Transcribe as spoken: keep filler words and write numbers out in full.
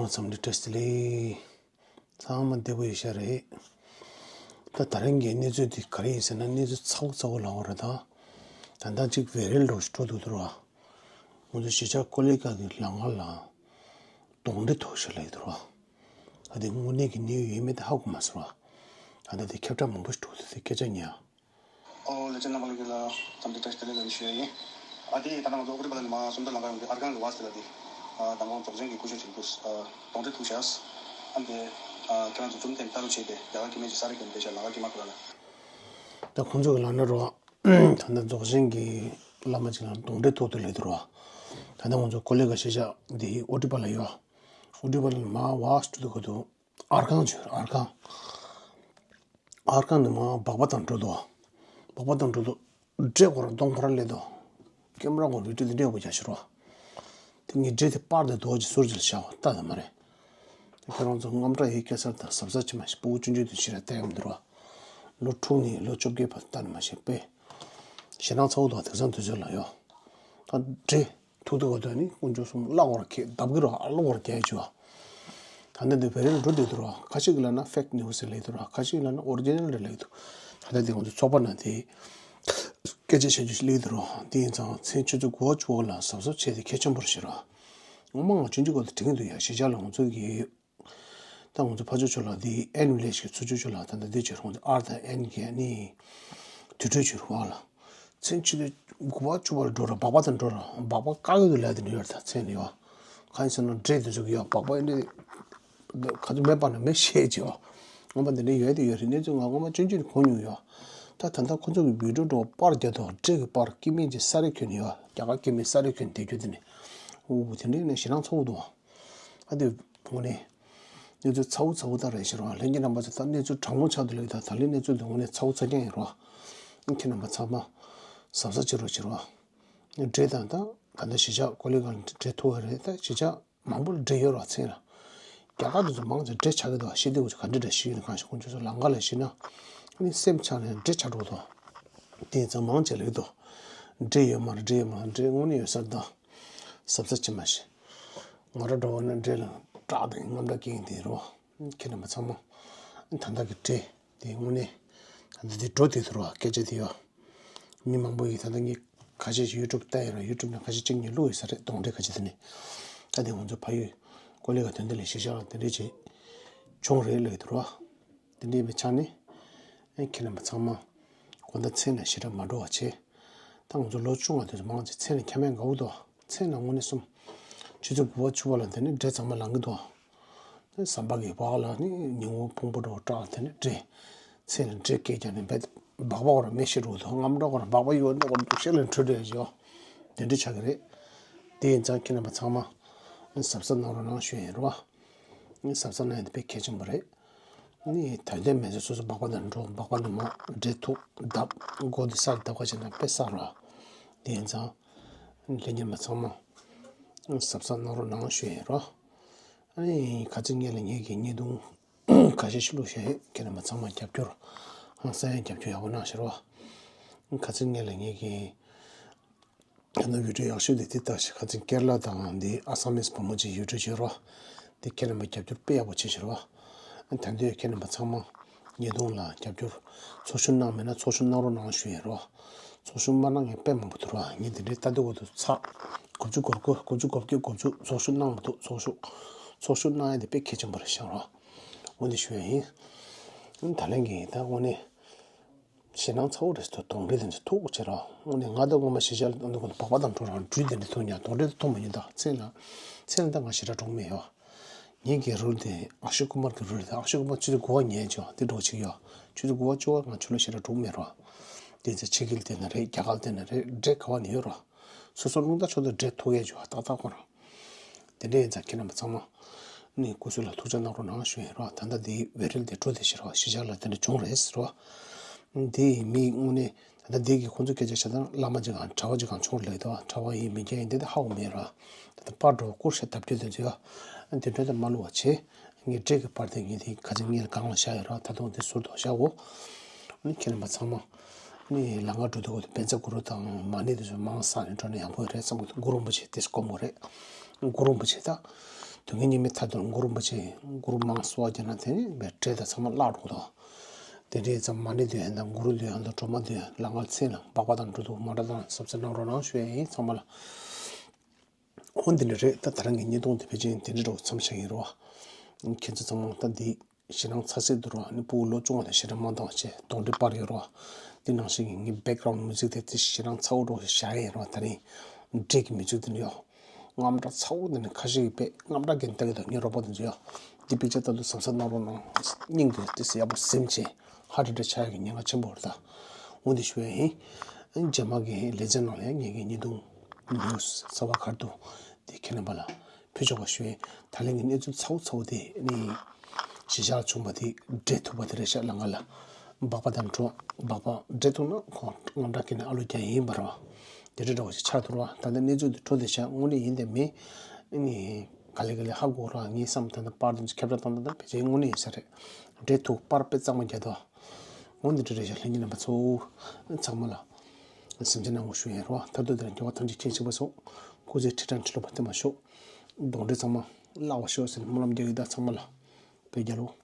འཚམས་འདྲི་བཀྲ་ཤིས་བདེ་ལེགས། ཚང་མ་བདེ་པོ་ཡོད་ཤག་རེད། ད་ད་རིང་གི་གནས་ཚུལ་འདི་ག་རེ་ཡིན་ཟེར་ན། གནས་ཚུལ་ཚ་བོ་ཚ་བོ་ལབ་དགོས་རེད་ད། ད་ལྟ་ཅིག་བེ་རེལ་འདྲ་ཞིག་འགྲོ་འདུག་འདུག་ར། ང་ཚོ་གཞིས་ཆགས་ཀོ་ལི་གྷལ་གྱི་ལམ་ཁ་ལ་གདོན་འདྲེ་ཐུག་ཤག་ལབ་འདུག་ར། ད་དེ་དངོས་གནས་ཀྱི་གནས་ཡོད་མེད་དེ་ཧ་གོ་མ་སོང་ར། ད་ལྟ་དེ་ཁྱབ་བསྒྲགས་མང་པོ་ཞིག་འགྲོ་འདུག་དེ་སྐད་ཆ་ཉན། ཨོ་ལེ་ཚན་རྣམ་པ་ལྷན་རྒྱས་ལ་འཚམས་འདྲི་བཀྲ་ཤིས་བདེ་ལེགས་ལབ་ཞུ་ཡ་ཡིན། ཨ་དེ་ད་ལྟ་ང་ཚོ་ཨུ་ཏི་པ་ལ་ནས་མར་སུམ་མདའ་ལམ་ཁ་ཡོང་དུས་ཨར་ཁང་གི་བ་སི་ལ་དེ། ཨ་མདང་དགོང་རྫོགས་ཆེན་གྱི་སྐུ་ཞབས་ཆེན་པོ་ཨ་གདོན་འདྲེ་ཐུག་ཤག་ཨ་འདི་ཨ་ཁྱེད་རང་ཚོ་འཛུམ་ཐེངས་ལྟ་རུ་བྱས་ཏེ་རྒྱ་གར་སྐྱེ་དམན་གྱི་ས་རེ་གྱོན་བསྡད་ཤག་ལ་ཁ་ཀྱེ་མ་ཁོ་ར་ལ། ད་ཁོང་ཚོ་གི་ལབ་ན་རོ། ད་ལྟ་རྫོགས་ཆེན་གྱི་བླ་མ་ཅིག་ལ་གདོན་འདྲེ་ཐུག་འདུག་ལབ་འདུག་རོ། ད་ལྟ་ང་ཚོ་ཀོ་ལི་གྷལ་གཞིས་ཆགས་འདི་ཨུ་ཏི་པ་ལ་ཡོད། ཨུ་ཏི་པ་ལ་མར་བ་སི་འགྲོ་འདུག་ག་འདུག་ཨར་ཁང་བྱོས། ཨར་ཁང་། ཨར་ཁང་ནས་མར་སྦག་སྦག་བཏང་འགྲོ་འདུག་སྦག་སྦག་བཏང་འགྲོ་འདུག་འདྲེ་ཁོ་རང་གདོང་ཁོ་རང་སླེབས་འདུག་ཀེམ་ར་ཁོ་བི་ཌིའོ་དེ་འདྲ་ཡོད་པ་རྒྱག་ཤི་རོ། དེ་ངས་འདྲེ་དེ་པར་དེ་རྡོ་གཅིག་ཟུར་གཅིག་ལ་བཞག་པ་ལྟ་ད་མ་རེད། དེ་ཁྱེད་རང་ཚོ་དངངས་སྐྲག་ཡོད་སྐྱེ་སར་དང་གཟབ་གཟབ་བྱེད་མ་ཤེས། སྤུ་གུ་ཆུང་ཆུང་དེ་ཕྱི་ལ་བལྟ་ཡོང་འདུག་རོ། ལོ་དྲུག་ནས་ལོ་བཅོ་བརྒྱད་བར་ལྟ་ནས་མ་ཤེས་པས། ཞེད་སྣང་ཚ་བོ་འདུག་དེང་སང་དུས་ཚོད་ལ་ཡོད། ད་འདྲེ། ཐུག་ཐུག་ག་དོན་ནི་དཀོན་མཆོག་གསུམ་བརླག་འོར་ཁྱེད་བརྡབ་གི་རོ། ཨ་བརླག་འོར་རྒྱལ་བྱོས། ད་ནི་འདི་བེ་རེལ་འགྲོ་འདུག་འདུག་རོ། ཁ་ཅིག་ལབ་ན་ཕེག་ནིའུ་སི་ལབ་འདུག་རོ། ཁ་ཅིག་ལབ་ན་ཨོ་རི་ཇི་ནལ་རེད་ལབ་འདུག་ད་ལྟ་འདི་ང་ཚོ་ཚོགས་པ་ནང་དེ་སྐད་ཆ་བཤད་རྒྱུ་ཞིག་སླེབས་འདུག་རོ། དེ་ཡིན་ཙང་མཚན་ཆུ་ཚོད་དགུ་པ་བཅུ་པ་ལ་གཟབ་གཟབ་བྱས་ཏེ་གལ་ཆེན་པོ་རེད་ཤག་རོ། ངོ་མ་ང་ཆུང་ཆུང་སྐབས་དུ་དྲན་གྱི་འདུག་ཡ། གཞིས་ཆགས་ལ་ང་ཚོ་གི་ད་ང་ཚོ་ཕ་ཇོ་ཆོས་ལགས་འདི་ཨེན་ལས་ཞིག་ཚུར་ཆོས་ཆོས་ལགས་ད་ལྟ་འདི་བྱེད་རུང་འདི་ཨར་དང་ཨེན་གྱི་ནི་དུས་ཚོད་བྱེད་རུང་བ་ལ། མཚན་ཆུ་ཚོད་དགུ་པ་བཅུ་པ་ལ་འགྲོ་ར། སྦག་སྦག་དང་འགྲོ་ར། སྦག་སྦག་བཀག་ཡོད་དུ་ལས་དུ་འགྲོ་ཡོད་ད་མཚན་ནི་ཡོད། གང་ཡིན་ཟེར་ན་འདྲེ་དུ་ཚོད་ཀྱི་ཡོད། སྦག་སྦག་ཨེ་འདྲེ་ག་ཚོད་མེད་པ་ན་མེད་ཤེས་ཀྱི་ཡོད། ངོ་མ་འདི་འདྲ་ཡོད་དུ་ཡོད་རེད། གནས་ཚུལ་ང་ངོ་མ་ཆུང་ཆུང་ནས་གོ་མྱོང་ཡོད། ད་ད་ལྟ་ཁོ་ཚོ་གི་བི་ཌིའོ་འགྲོ་པར་རྒྱག་དོ། འདྲེ་གི་པར་སྐྱེ་དམན་གྱི་ས་རེ་གྱོན་ཡོད། རྒྱ་གར་སྐྱེ་དམན་ས་རེ་གྱོན་བསྡད་རྒྱུ་དེ་ནི། འུ་དེ་འདྲ་ནས་ཞེད་སྣང་ཚ་བོ་འདུག་ཨ་དེ་དངོས་གནས། གནས་ཚུལ་ཚ་བོ་ཚ་བོ་ད་རེད་ཤག་རོ། ལྷན་རྒྱས་རྣམ་པ་ཚོ་ད་གནས་ཚུལ་གྲང་མོ་ཆགས་འདུག་ལབ་ད། ད་ལན་གནས་ཚུལ་འདི་དངོས་གནས་ཚ་བོ་ཚ་རྐྱང་ཡིན་རོ། ཁྱེད་རྣམ་པ་ཚང་མ་གཟབ་གཟབ་བྱེད་རོགས་བྱེད་རོགས། འདྲེ་དང་ད་ད་ལྟ་གཞིས་ཆགས་ཀོ་ལི་གྷལ་འདྲེ་ཐུག་པ་རེད། ད་གཞིས་ཆགས་མང་པོ་ལ་འདྲེ་ཡོད་རོགས་མཚན་ལ། རྒྱ་གར་དུ་ཚོ་མང་ཆེ་འདྲེ་ཆགས་ཀྱི་འདུག་ཤེས་དེ་འུ་ཚོ་ག་འདྲེ་འདྲ་ཤེས་ཡོད་ན། གང་ཞིག་ཁོང་ཚོ་ཚོ་ལམ་ཁ་ལ་ཤེས་ན། ཨ་ནི་སེམས་ཆགས་ནས་འདྲེ་ཆགས་འགྲོ་འདུག་དེ་ཡིན་ཙང་མང་ཆེ་ལ་ཡོད་དོ། འདྲེ་ཡོད་མ་རེད། འདྲེ་ཡོད་མ་རེད། འདྲེ་དངོས་གནས་ཡོད་ས་རེད་ད། གཟབ་གཟབ་བྱེད་མ་ཤེས། ང་རང་འགྲོ་བ་ན་འདྲེ་ལ་སྐྲག་དང་དངངས་སྐྲག་སྐྱེ་ཡིན་དེ་རོ། ཁྱེད་རྣམ་པ་ཚང་མ་ད་ལྟ་གི་འདྲེ་དེ་དངོས་གནས་ད་ལྟ་དེ་འགྲོ་དེ་ཐུར་བ་སྐད་ཆ་དེ་ཡོད། མི་མང་པོ་ཡིས་ད་ལྟ་ངས་ཁ་ཤས་ཤིག་ཡུ་ཊུབ་ལྟ་ཡོད་ར། ཡུ་ཊུབ་ནང་ཁ་ཤས་གཅིག་གཉིས་བླུགས་ཡོད་ས་རེད། གདོན་འདྲེ་ཁ་ཤས་དེ་ནི། ད་དེ་ང་ཚོ་ཕ་ཡུལ་ཀོ་ལི་གྷལ་དོན་ལྡན་ལ་གཞིས་ཆགས་ལ་དེ་འདྲས་ཅིག་བྱུང་རེད་ལབ་ཀྱི་འདུག་ར། དེ་འདྲས་མི་ཆགས་ནི། ཨེ་ཁྱེད་རྣམ་པ་ཚང་མ་དགོང་དག་མཚན་ལ་ཞེ་དྲག་མ་འགྲོ་བ་བྱེད། ད་ང་ཚོ་ལོ་ཆུང་བ་དེ་ཚོ་མང་ཆེ་མཚན་ལ་ཁྱམས་མེད་དགའ་བོ་འདུག་མཚན་ལ་དངོས་གནས་གསུམ། ཆུ་ཚོད་དགུ་པ་བཅུ་པ་ལ་དེ་ནི་འདྲེ་གཙང་མ་ལངས་ཀྱི་འདུག་ཟམ་པ་གི་བར་ལ་ནི་ཉི་འོད་ཕུང་པོ་འདྲ་བོ་བཀྲག་དེ་ནི་འདྲེ། མཚན་ལ་འདྲེ་སྐད་རྒྱག་ནས་རྦད་སྦག་སྦག་ར་མེ་ཤི་འགྲོ་འདུག་དངངས་སྐྲག་ར་སྦག་སྦག་ཡོད་འགྲོ་གི་འདུག་ཤེས་ལ་འཕྲོད་འདྲ་ཡོད། དེ་འདྲ་ཆགས་ཀྱི་རེད། དེ་ཡིན་ཙང་ཁྱེད་རྣམ་པ་ཚང་མ་གཟབ་གཟབ་གནང་རོགས་གནང་ཞུ་ཡིན་རོ། གཟབ་གཟབ་གནང་ཡ་དེ་དཔེ་གལ་ཆེན་པོ་རེད། ནི་དོན་དོན་མེད་ཚེ་སོ་སོ་སྦག་སྦག་དང་འགྲོ། སྦག་སྦག་ནི་མ་འདྲེ་ཐུག་བརྡབ་མགོ་དེ་སར་བརྡབ་ཁ་བྱས་ན་དཔེ་བསགས་རོ། དེ་ཡིན་ཙང་ལྷན་རྒྱས་མ་ཚང་མ་གཟབ་གཟབ་གནང་རོགས་གནང་ཞུ་ཡིན་རོ། ཨ་ནི་ཁ་ཚིག་སྔོན་ལ་ངེད་ཀྱི་བརྙན་ཐུང་ཁ་ཤས་ཤིག་བླུགས་བཞག་ཡོད། ཁྱེད་རྣམ་པ་ཚང་མ་རྒྱབ་སྐྱོར་ཧང་སང་ཡང་རྒྱབ་སྐྱོར་ཡག་པོ་གནང་ཞུ་རོ། ཁ་ཚིག་སྔོན་ལ་ངེད་ཀྱི་ད་ནི་བི་ཌིའོ་ཡག་ཤོས་དེ་དེ་ལྟ་ཞིག་ཁ་ཚིག་ཀེ་ར་ལ་དང་འདི་ཨ་སམ་མིས་བུ་མོ་ཅིག་ཡུ་ཊུབ་བྱེད་རོགས། དེ་ཁྱེད་རྣམ་པ་རྒྱབ་སྐྱོར་དཔེ་ཡག་པོ་བྱེད་ཤེས་རོགས། ད་འདོད་ཁྱེད་རྣམ་པ་ཚང་མ་བརྙན་ཐུང་ལ་རྒྱབ་སྐྱོར་ཚོགས་ཞུགས་གནང་མེད་ན་ཚོགས་ཞུགས་གནང་རོགས་གནང་ཞུ་ཡིན་རོགས། ཚོགས་ཞུགས་མ་གནང་མཁན་དཔེ་མང་པོ་འདུག་རོགས། ངས་འདི་འདྲའི་ལྟ་འདོད་འོ་དུ་ཚགས་དགུ་བཅུ་གོ་དགུ་དགུ་བཅུ་གོ་བརྒྱད་དགུ་བཅུ་ཚོགས་ཞུགས་གནང་མ་ཐུབ། ཚོགས་ཞུགས་ཚོགས་ཞུགས་གནང་ཡ་དེ་དཔེ་གལ་ཆེན་པོ་རེད་ཤག་རོགས། འོ་འདི་ཞུ་ཡ་ཡིན། ད་ལན་གྱི་ད་དངོས་གནས། ཞེད་སྣང་ཚ་བོ་རེད་ཟེར། གདོན་འདྲེ་དེ་ཚོ་ཐུག་བྱེད་རོགས། དངོས་གནས་ང་ད་སྔོན་མ་གཞིས་ཆགས་ལ་ལྟ་འདུག་གོ་སྦག་སྦག་དང་འགྲོ་རང་འགྲུལ་དེ་འདྲ་ཐུག་ཉག་གདོན་འདྲེ་དེ་ཐུག་མ་ཉན་ད་མཚན་ལ། མཚན་ལ་ད་ང་ཞེ་དྲག་འགྲོ་གི་མེད་ཡོ། ངེད་ཀྱི་རུལ་དེ་ཨ་ཤི་ཀུ་མར་གྱི་རུལ་དེ། ཨ་ཤི་ཀུ་མར་ཆུ་ཚོད་དགུ་པ་ཉལ་ཆོག་དེ་འགྲོ་ཆེ་ཡོ། ཆུ་ཚོད་དགུ་པ་བཅུ་པ་ང་ཆུ་ལ་ཞེ་དྲག་འགྲོ་གི་མེད་རོགས། དེ་ཚོ་ཕྱི་རྒྱལ་དེ་ན་རེད། རྒྱ་གར་དེ་ན་རེད། འདྲེ་ག་བ་ནས་ཡོད་རོགས། སོ་སོ་རླུང་རྟ་ཆོག་ཏུ་འདྲེ་ཐུག་ཡས་ཆོག་ཏག་ཏག་ཁོ་རང་། དེ་འདྲ་ཡིན་ཙང་ཁྱེད་རྣམ་པ་ཚང་མ་ནི་སྐུ་གཟུགས་ལ་ཐུགས་ཅག་གནང་རོགས་གནང་ཞུ་ཡིན་རོགས། ད་ལྟ་འདི་བེ་རིལ་དེ་འགྲོ་དེ་ཤི་རོགས། གཞིས་ཆགས་ལ་དེ་འདྲ་བྱུང་རེད་ཟེར་རོགས། འདི་མི་དངོས་གནས་ད་ལྟ་འདི་གི་ཁོང་ཚོ་སྐད་ཆ་བཤད་སྟངས་བླ་མ་ཅིག་གང་གྲྭ་པ་ཅིག་གང་བྱུང་རེད་དོ། གྲྭ་པ་ཡིན་མིན་རྐྱང་ཡིན་དེ་ད་ཧ་གོ་མེད་རོགས། ད་ལྟ་པར་འགྲོ་སྐུར་ཤ་བརྡབ་རྒྱུ་དེ་ཚོ་ཡོད། འདི་འདྲ་ད་མ་བླུག་པ་བྱེད། ངས་འདྲེ་གི་པར་དེ་ངས་དེ་ཁ་ཚིག་ངས་སྒང་ལ་བཞག་ཡོད་རོགས། ད་དུང་དེ་ཟུར་དུ་བཞག་གོ། ནི་ཁྱེད་རྣམ་པ་ཚང་མ་ནི་ལམ་ཁ་འགྲོ་དུས་སྐབས་དུ་བཛྲ་གུ་རུ་དང་མ་ཎི་དེ་ཚོ་མང་བསགས་ནས་འགྲོ་ན་ཡག་པོ་རེད་བསམ་གི་འདུག་གུ་རུ་རིན་པོ་ཆེ་དེ་སྒོམ་དགོས་རེད། གུ་རུ་རིན་པོ་ཆེ་ད་ དོན་གཉིས་མེད་མཐའ་དུ་གུ་རུ་མ་ཆེ་གུ་རུ་མང་གསོལ་བ་རྒྱ་ན་དེ་ནི་བའི་གྲས་དང་ཚང་མ་བརླག་འགྲོ་དོ། དེ་འདྲའི་ཙམ་མ་ཎི་འདོན་ཡང་དང་གུ་རུ་འདོན་ཡང་དང་སྒྲོལ་མ་འདོན་ལ་ངལ་ཚན་ལ་སྦག་པ་དང་འགྲོ་འདུག་མ་འདྲ་དང་ཟབ་ཟབ་གནང་རོགས་གནང་ཞུ་ཡ་ཡིན་ཚང་མ་ལ། འོ་འདི་འདྲ་རེད། ད་ད་རང་གི་བརྙན་ཐུང་དེ་ཕལ་ཆེར་དེ་འདྲ་འདྲ་བོ་མཚམས་བཞག་ཡིན་རོ། ཁྱེད་ཚོ་ཚང་མ་ད་འདི་ཞེད་སྣང་ཚ་སེ་འདུག་རོ། ནི་སྤུ་གུ་ལོ་ཆུང་བ་དང་ཞེ་དྲག་མ་གཏོང་བྱས་གདོན་འདྲེ་སྤར་ཡོད་རོ། འདི་ནང་བཞིན་གྱི་ངའི་བེག་གྷ་རའུན་མུ་ཛིག་དེ་དེ་ཞེད་སྣང་ཚ་བོ་འདྲ་བོ་ཞིག་བཞག་ཡིན་རོ། ད་རིང་འདྲེ་གི་མུ་ཛིག་དེ་འདྲ་ཡོད། རྔམ་སྐྲག་ཚ་བོ་དེ་ནི་ཁ་ཤས་ཀྱིས་དཔེ་རྔམ་སྐྲག་གི་ལྟ་གི་འདུག་ངའི་རོགས་པ་དེ་ཚོ་ཡོད། འདི་དཔེ་ཆ་ལྟ་དུས་གཟབ་གཟབ་གནང་རོགས་གནང་། སྙིང་དེ་དེ་སེ་ཡག་པོ་ཟིམ་བྱས་ཧ་ཏྲ་ཏྲ་ཆགས་ཡག་གི་ཉེན་ཁ་ཆེན་པོ་རེད་ད། འོ་འདི་ཞུ་ཡ་ཡིན། རྗེས་མ་གི་ལེ་ཚན་ནང་ལ་ངེད་ཀྱི་ཉིན་ཐུང་ནིའུ་སི་གསར་པ་ག་རེ་འདུག་དེ་ཁྱེད་རྣམ་པ་ལ་ཕུལ་ཆོག་པ་ཞུ་ཡིན། ད་ལན་གྱི་གནས་ཚུལ་ཚ་བོ་ཚ་བོ་དེ་ནི་གཞིས་ཆགས་ལ་བྱུང་བ་དེ་འདྲེ་ཐུག་པ་དེ་རེད་ཤག་ལ་ང་ལ་སྦག་པ་དང་འགྲོ། སྦག་པ་འདྲེ་ཐུག་ན་ཁོང་རྔམ་སྐྲག་གི་ནི་ཨ་ལོ་རྒྱག་ཡིན་པ་རེད་བ། དེ་འདྲ་འདྲ་བོ་ཞིག་ཆགས་འདུག་རེད་བ། ད་ལྟ་གནས་ཚུལ་དེ་འཕྲོ་དེ་ཤག་དངོས་གནས་ཡིན་དེ་མིན་ནི་ག་ལེ་ག་ལེ་ཧ་གོ་རེད་བ། ངའི་བསམ་ད་ལྟ་པར་དེ་ཚོ་ཁྱབ་བསྒྲགས་བཏང་ད་ལྟ་ཕལ་ཆེར་དངོས་གནས་ཡིན་ས་རེད། འདྲེ་ཐུག་པར་དཔེ་གཙང་མ་རྒྱག་འདུག་འོ་འདི་འདྲ་རེད་ཤག་ལྷན་རྒྱས་རྣམ་པ་ཚོ་ཚང་མ་ལ་སེམས་ཅན་ནང་ངོ་ཞུ་ཡིན་རོ། མཐར་ཐུག་དེར་རྒྱལ་བ་ཐམས་ཅད་མཁྱེན་ཅིག་པ་སོགས་སྐུ་ཚེ་ཁྲི་ཕྲག་ཁྲི་ལོ་བར་བརྟན་པར་ཤོག་གདོན་འདྲེ་ཚང་མ་བརླག་པར་ཤོག་ཟེར་ནས་སྨོན་ལམ་རྒྱག་གི་ད་ཚང་མ་ལ་བོད་རྒྱལ་ལོ།